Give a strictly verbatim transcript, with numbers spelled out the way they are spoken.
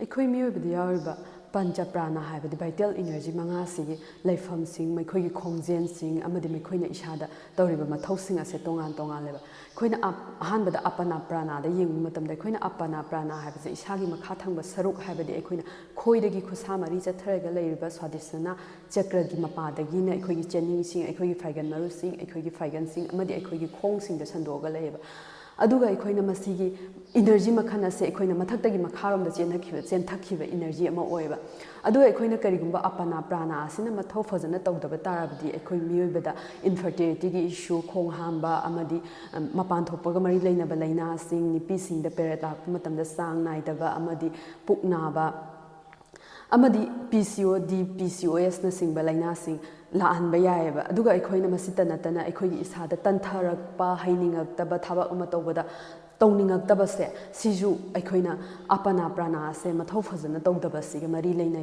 ꯑꯩꯈꯣꯏ ꯃꯤꯑꯣꯏꯕꯗ ꯌꯥꯎꯔꯤꯕ ꯄꯟꯆ ꯄ꯭ꯔꯥꯅ ꯍꯥꯏꯕꯗꯤ vital energy ꯃꯉꯥꯁꯤꯒꯤ ꯂꯩꯐꯝꯁꯤꯡ, ꯃꯈꯣꯏꯒꯤ ꯈꯣꯡꯖꯦꯜꯁꯤꯡ ꯑꯃꯗꯤ ꯃꯈꯣꯏꯅ ꯏꯁꯥꯗ ꯇꯧꯔꯤꯕ ꯃꯊꯧꯁꯤꯡ ꯑꯁꯦ ꯇꯣꯉꯥꯟ ꯇꯣꯉꯥꯜꯂꯦꯕ꯫ ꯑꯩꯈꯣꯏꯅ ꯑꯞ-, ꯑꯍꯥꯟꯕꯗ ꯑꯄꯅꯥ ꯄ꯭ꯔꯥꯅꯥꯗ ꯌꯦꯡꯕ ꯃꯇꯝꯗ, ꯑꯩꯈꯣꯏꯅ ꯑꯄꯅꯥ ꯄ꯭ꯔꯥꯅꯥ ꯍꯥꯏꯕꯁꯦ ꯏꯁꯥꯒꯤ ꯃꯈꯥ ꯊꯪꯕ ꯁꯔꯨꯛ, ꯍꯥꯏꯕꯗꯤ ꯑꯩꯈꯣꯏꯅ ꯈꯣꯏꯗꯒꯤ ꯈꯨꯠꯁꯥ ꯃꯔꯤ ꯆꯠꯊꯔꯒ ꯂꯩꯔꯤꯕ ꯁ꯭ꯋꯥꯗꯤꯁꯅ ꯆꯀ꯭ꯔꯒꯤ ꯃꯄꯥꯗꯒꯤꯅ ꯑꯩꯈꯣꯏꯒꯤ ꯆꯦꯅꯤꯡꯁꯤꯡ, ꯑꯩꯈꯣꯏꯒꯤ ꯐꯥꯏꯒꯟ ꯃꯔꯨꯁꯤꯡ, ꯑꯩꯈꯣꯏꯒꯤ ꯐꯥꯏꯒꯟꯁꯤꯡ ꯑꯃꯗꯤ ꯑꯩꯈꯣꯏꯒꯤ ꯈꯣꯡꯁꯤꯡꯗ ꯁꯟꯗꯣꯛꯑꯒ ꯂꯩꯌꯦꯕ꯫ ꯑꯗꯨꯒ ꯑꯩꯈꯣꯏꯅ ꯃꯁꯤꯒꯤ energy ꯃꯈꯜ ꯑꯁꯦ ꯑꯩꯈꯣꯏꯅ ꯃꯊꯛꯇꯒꯤ ꯃꯈꯥꯔꯣꯝꯗ ꯆꯦꯟꯊꯈꯤꯕ, ꯆꯦꯟꯊꯈꯤꯕ energy ꯑꯃ ꯑꯣꯏꯌꯦꯕ꯫ ꯑꯗꯨꯒ ꯑꯩꯈꯣꯏꯅ ꯀꯔꯤꯒꯨꯝꯕ ꯑꯄꯅꯥ ꯄ꯭ꯔꯥꯅꯥ ꯑꯁꯤꯅ ꯃꯊꯧ ꯐꯖꯅ ꯇꯧꯗꯕ ꯇꯥꯔꯕꯗꯤ, ꯑꯩꯈꯣꯏ ꯃꯤꯑꯣꯏꯕꯗ infertilityꯒꯤ issue, ꯈꯣꯡ ꯍꯥꯝꯕ ꯑꯃꯗꯤ, ꯑꯝ, ꯃꯄꯥꯟ ꯊꯣꯛꯄꯒ ꯃꯔꯤ ꯂꯩꯅꯕ ꯂꯥꯏꯅꯥꯁꯤꯡ, ꯅꯨꯄꯤꯁꯤꯡꯗ period ꯂꯥꯛꯄ ꯃꯇꯝꯗ ꯆꯥꯡ ꯅꯥꯏꯗꯕ ꯑꯃꯗꯤ ꯄꯨꯛ ꯅꯥꯕ, ꯑꯃꯗꯤ P C O D, P C O Sꯅꯆꯤꯡꯕ ꯂꯥꯏꯅꯥꯁꯤꯡ ꯂꯥꯛꯍꯟꯕ ꯌꯥꯏꯑꯕ꯫ ꯑꯗꯨꯒ ꯑꯩꯈꯣꯏꯅ ꯃꯁꯤꯇ ꯅꯠꯇꯅ ꯑꯩꯈꯣꯏꯒꯤ ꯏꯁꯥꯗ ꯇꯟꯊꯔꯛꯄ, ꯍꯩꯅꯤꯡꯉꯛꯇꯕ, ꯊꯕꯛ ꯑꯃ ꯇꯧꯕꯗ ꯇꯧꯅꯤꯡꯉꯛꯇꯕꯁꯦ, ꯁꯤꯁꯨ ꯑꯩꯈꯣꯏꯅ ꯑꯄꯅꯥ ꯄ꯭ꯔꯥꯅꯥ ꯑꯁꯦ ꯃꯊꯧ ꯐꯖꯅ ꯇꯧꯗꯕꯁꯤꯒ ꯃꯔꯤ ꯂꯩꯅꯩ꯫